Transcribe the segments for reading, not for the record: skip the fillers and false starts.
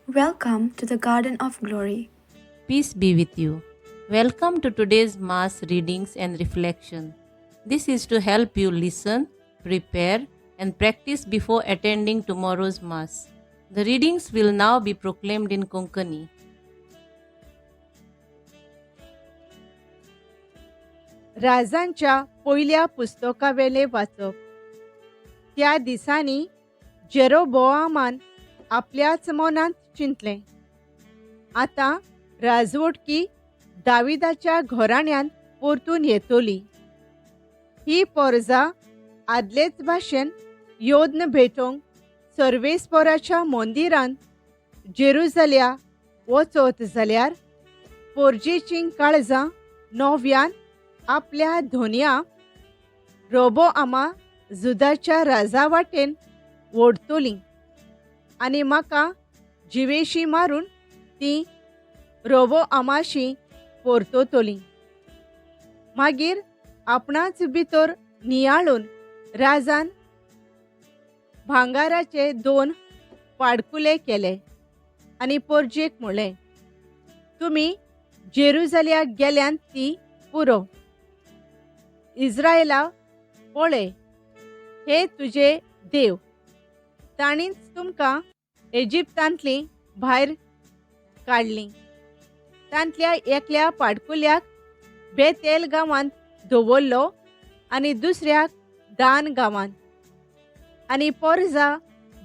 Welcome to the Garden of Glory. Peace be with you. Welcome to today's Mass readings and reflection. This is to help you listen, prepare, and practice before attending tomorrow's Mass. The readings will now be proclaimed in Konkani. राजांच्या पयल्या पुस्तकावेलें वाचप. त्या दिसांनी जेरोबोआमान आपल्याच मनांत चिंतलें, आतां राजवटकी दाविदाच्या घराण्यांत परतून येतली. ही पोरजा आदलेच भाशेन योद्न भेटोवंक सर्वेस्पोराच्या मंदिरांत जेरुजल्या वचत जाल्यार पोरजेचीं काळजां नव्यान आपल्या धोनया रोबोआमा जुदाच्या राजा वाटेन ओडतलीं आनी म्हाका जिवेशी मारून ती रोबोआमाशी परततलीं. मागीर आपणाच भितर नियाळून राजान भांगाराचे 2 पाडकुले केले आनी पोरजेक म्हणलें, तुमी जेरुजल्याक गेल्यान ती पुरो. इज्रायला पळय, हे तुजे देव, ताणीच तुमकां इजिप्तांतलीं भायर काडलीं. तांतल्या एकल्या पाडकुल्याक बेतेल गांवांत दवरलो आनी दुसऱ्याक दान गांवांत. आनी पोरजा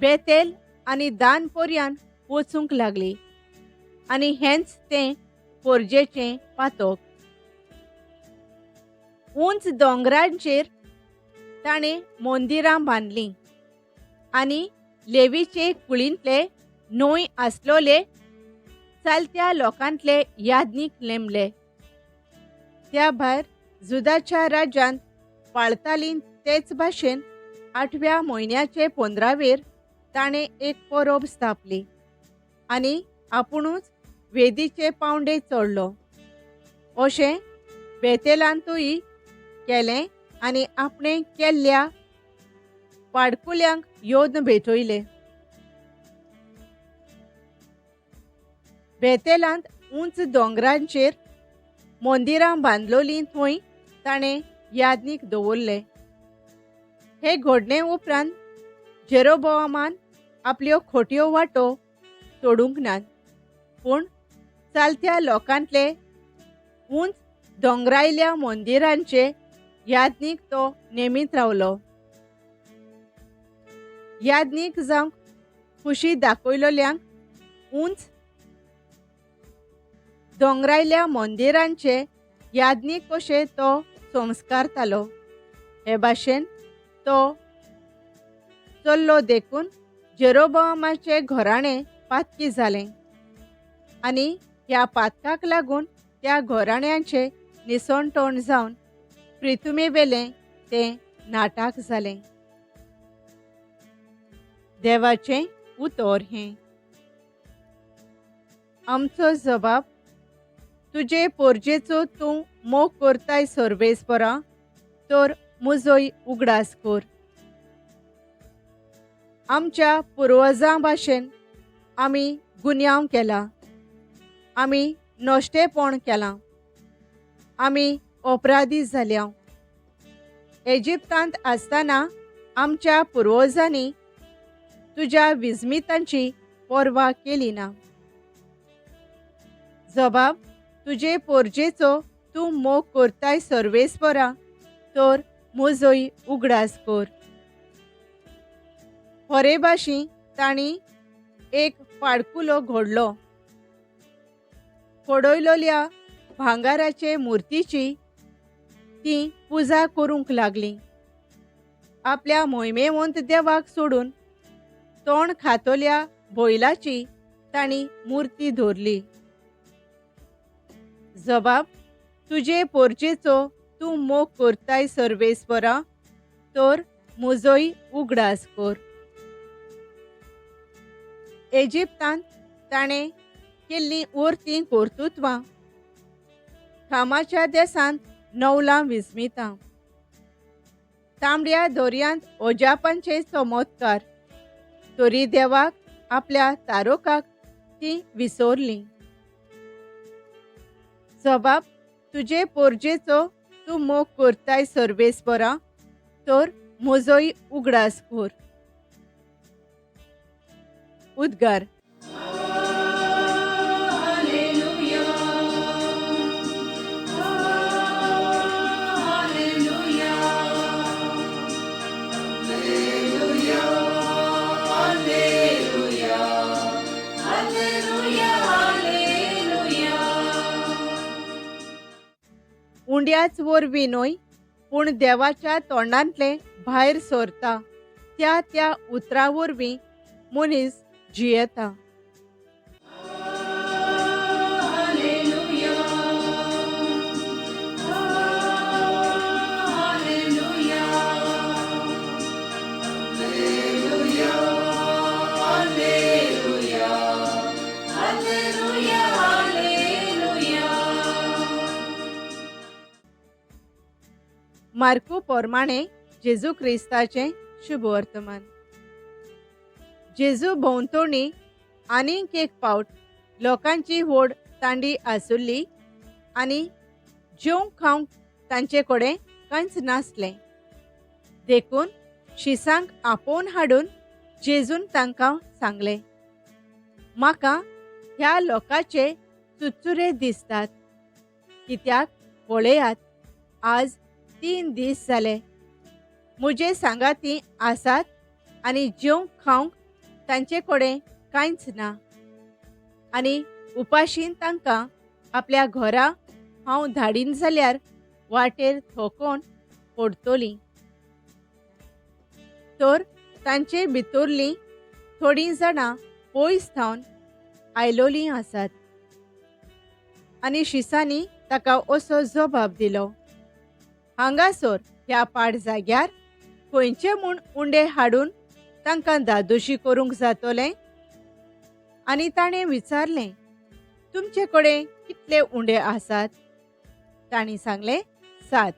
बेतेल आनी दान पोरयान वचूंक लागली आनी हेंच तें पोरजेचें पातक. उंच दोंगरांचेर ताणें मंदिरां बांदलीं आनी लेवीचे कुळींतले न्हंय आसलोले चलत्या लोकांतले याज्ञीक नेमले. त्या भायर जुदाच्या राज्यांत पाळतालीं तेच भाशेन 8व्या म्हयन्याचे 15वेर ताणें एक परब स्थापली आनी आपुणूच वेदीचे पावंडे चडलो. अशें बेतेलांतूय केलें आनी आपणें केल्ल्या पाडकुल्यांक योद्न भेटयले. बेतेलांत उंच दोंगरांचेर मंदिरां बांदलोलीं थंय ताणें याज्ञीक दवरले. हे घडणे उपरांत जेरोबोआमान आपल्यो खोट्यो वाटो तोडूंक नात, पूण चलत्या लोकांतले उंच दोंगरायल्या मंदिरांचे याज्ञीक तो नेमीत रावलो. याज्ञीक जावंक खुशी दाखयलोल्यांक उंच दोंगरायल्या मंदिरांचे याज्ञीक कशें तो संस्कारतालो. हे भाशेन तो चल्लो देखून जेरोबोआमाचें घराणें पातकी जालें आनी ह्या पातकाक लागून त्या घराण्यांचें निसणटण जावन प्रिथुमेवेलें तें नाटक जालें. देवाचें उतर हें. आमचो जबाब, तुजे पोरजेचो तूं मोग करताय सर्वेस्परा, तर मुजोय उगडास कर. आमच्या पुर्वजां भाशेन आमी गुन्यांव केला, आमी नश्टेपण केलां, आमी अपराधी जाल्या. इजिप्तांत आसतना आमच्या पुर्वजांनी तुज्या विस्मितांची पर्वा केली ना. जबाब, तुजे पोरजेचो तूं मोग करताय सर्वेस्परा, तर मुजोय उगडास कर. होरेबाशी तांणी एक पाडकुलो घडलो. फोडयलोल्या भांगाराचे मुर्तीची ती पुजा करूंक लागली. आपल्या मोहिमेवंत देवाक सोडून तोंड खातोल्या बैलाची तांणी मुर्ती धरली. जबाब, तुजे पोरजेचो तूं मोग करताय सर्वेस्परा, तर मुजोय उगडास कर. इजिप्तांत ताणें केल्लीं उरतीं कर्तुत्वां, खामाच्या देसांत नवलां विस्मितां, तांबड्या दर्यांत अजापांचे चमत्कार, तरी देवाक आपल्या तारोकाक तीं विसरलीं. जबाब तुजे पोरजेचो तूं मोग करताय सर्वेस्परा, तर म्हजोय उगडास कर. उद्गार. उंड्याच वरवीं न्हय, पूण देवाच्या तोंडांतलें भायर सरता त्या त्या उतरा वरवीं मनीस जियेता. मार्कू पोरमाणे जेजू क्रिस्ताचें शुभवर्तमान. जेजू भोंवतणी आनीक एक पावट लोकांची व्हड तांडी आसुल्ली आनी जेवंक खावंक तांचे कडेन कांयच नासलें. देखून शिसांक आपोवन हाडून जेजून तांकां सांगलें, म्हाका ह्या लोकांचे चुरचुरे दिसतात, कित्याक पळयात आज 3 दीस जाले म्हजे सांगाती आसात आनी जेवंक खावंक तांचे कडेन कांयच ना, आनी उपाशीन तांकां आपल्या घरा हांव धाडीन जाल्यार वाटेर थकोवन पडटलीं. तर तांचे भितरलीं थोडीं जाणां पयस थावन आयलोलीं आसात. आनी शिसांनी ताका असो जबाब दिलो, हांगासर ह्या पाड जाग्यार खंयचे म्हूण उंडे हाडून तांकां दादोशी करूंक जातलें? आनी ताणें विचारलें, तुमचे कडेन कितले उंडे आसात? तांणी सांगलें, 7.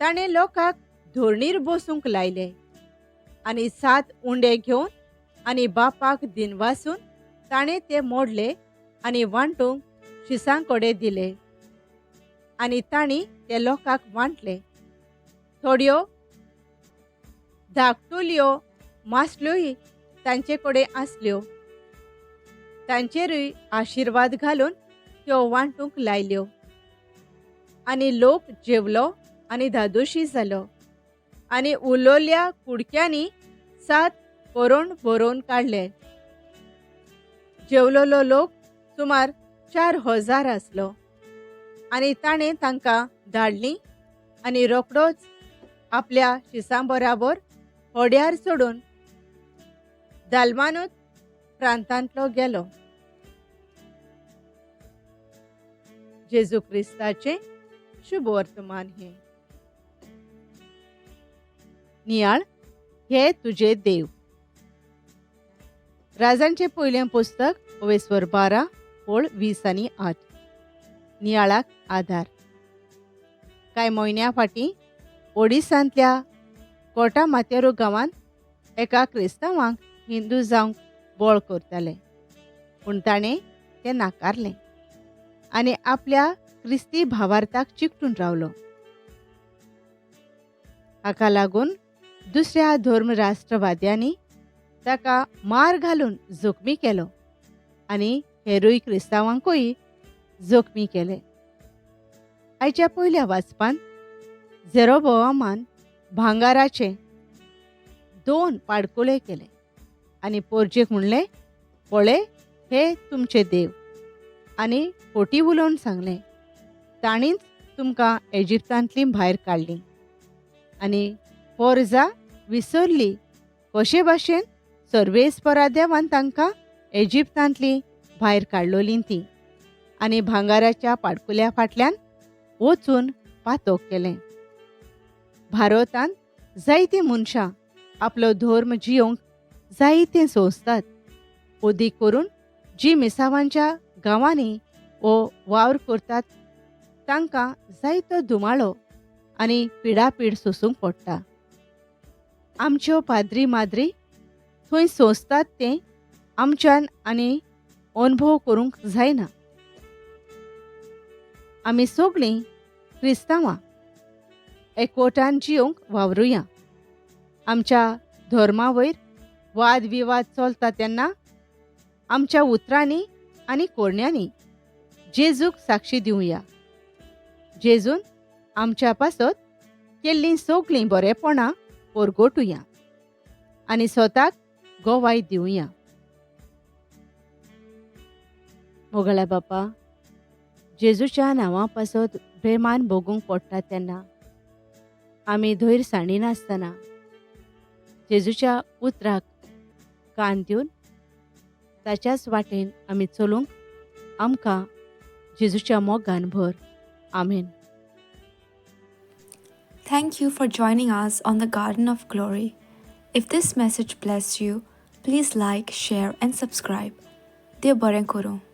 ताणें लोकांक धोरणीर बसूंक लायले आनी 7 उंडे घेवन आनी बापाक दिनवासून ताणें ते मोडले आनी वांटूंक शिसां कडेन दिले आनी तांणी ते लोकांक वांटले. थोड्यो धाकटुल्यो मासल्योय तांचे कडेन आसल्यो, तांचेरूय आशिर्वाद घालून त्यो वांटूंक लायल्यो. आनी लोक जेवलो आनी धादोशी जालो आनी उलोल्या कुडक्यांनी 7 कोरोण भरोवन काडले. जेवलोलो लोक सुमार 4000 आसलो. आनी ताणें तांकां धाडलीं आनी रोखडोच आपल्या शिसां बराबर होड्यार चडून दालमानूत प्रांतांतलो गेलो. जेजू क्रिस्ताचें शुभवर्तमान हें. नियाळ हे तुजे देव. राजांचें पयलें पुस्तक ओवेस्वर 12 ओळ 20 आनी 8. नियाळाक आधार. कांय म्हयन्या फाटीं ओडिसांतल्या कोटा मातेरो गांवांत एका क्रिस्तांवांक हिंदू जावंक बळ करताले, पूण ताणें तें नाकारलें आनी आपल्या क्रिस्ती भावार्थाक चिकटून रावलो. हाका लागून दुसऱ्या धर्म राष्ट्रवाद्यांनी ताका मार घालून जखमी केलो आनी हेरूय क्रिस्तांवांकूय जखमी केले. आयच्या पयल्या वाचपान जेरोबोआमान भांगाराचे 2 पाडकुले केले आनी पोरजेक म्हणलें, पळय हे तुमचे देव, आनी फोटी उलोवन सांगलें, तांणीच तुमकां एजिप्तांतलीं भायर काडलीं. आनी पोरजा विसरली कशे भाशेन सर्वेस्परा देवान तांकां एजिप्तांतलीं भायर काडलोलीं तीं, आनी भांगाराच्या पाडकुल्या फाटल्यान वचून पातोक केलें. भारतांत जायतीं मनशां आपलो धर्म जियोवंक जायतें सोंसतात, अदीक करून जी मिसावांच्या गांवांनी वो वावर करतात तांकां जायतो धुमाळो आनी पिडापीड सोसूंक पडटा. आमच्यो पाद्री माद्री थंय सोंसतात तें आमच्यान आनी अणभव करूंक जायना. आमी सगळीं क्रिस्तांवां एकवटान जियोंक वावरुया. आमच्या धर्मा वयर वाद विवाद चलता तेन्ना आमच्या उतरांनी आनी कोरण्यांनी जेजूक साक्षी दिवया. जेजून आमच्या पासत केल्लीं सगळीं बरेपणां परगटुया आनी स्वताक गोवाय दिवया. मोगळ्या बापा, जेजूच्या नांवा पासत बेमान भोगूंक पडटा तेन्ना आमी धैर्य सांडिनासतना जेजूच्या उतराक कान दिवन ताच्याच वाटेन आमी चलूंक आमकां जेजूच्या मोगान भर. आमेन. Thank you for joining us on the Garden of Glory. If this message blessed you, please like, share, and subscribe. देव बरें करूं.